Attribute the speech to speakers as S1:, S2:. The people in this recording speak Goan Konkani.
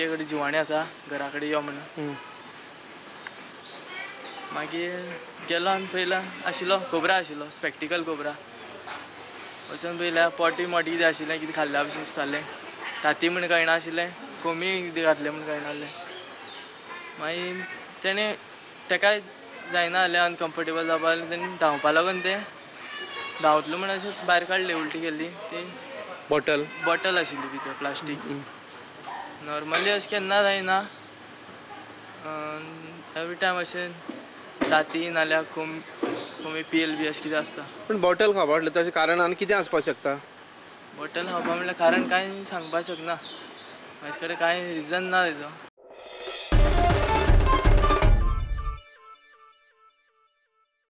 S1: सारके कडेन जिवाणें आसा, घरा कडेन यो म्हणून. मागीर गेलो आनी पळयला आशिल्लो कोबरा आशिल्लो, स्पॅक्टिकल कोबरा. वचून पळयल्यार पोटी मोटी कितें आशिल्लें, कितें खाल्ल्या भशेन दिसतालें. ताती म्हण कळना आशिल्लें, कोमी कितें घातलें म्हण कळना जालें. मागीर तेणें तेकाय जायना जालें, अनकम्फर्टेबल जावपा लागलें. तेणें धांवपा लागून तें धांवतलो म्हण अशें भायर काडलें, उलटी केल्ली ती
S2: बॉटल,
S1: बॉटल आशिल्ली भितर प्लास्टीक. नॉर्मली अशें केन्ना जायना, एवरी टायम अशें ताती नाल्यार कोमी पील बी अशें कितें आसता.
S2: पूण बॉटल खावपा वाटलें तशें कारण आनी कितें आसपाक शकता?
S1: बॉटल खावपा म्हणल्यार कारण कांय सांगपाक शकना, म्हाजे कडेन कांय रिजन ना तेजो.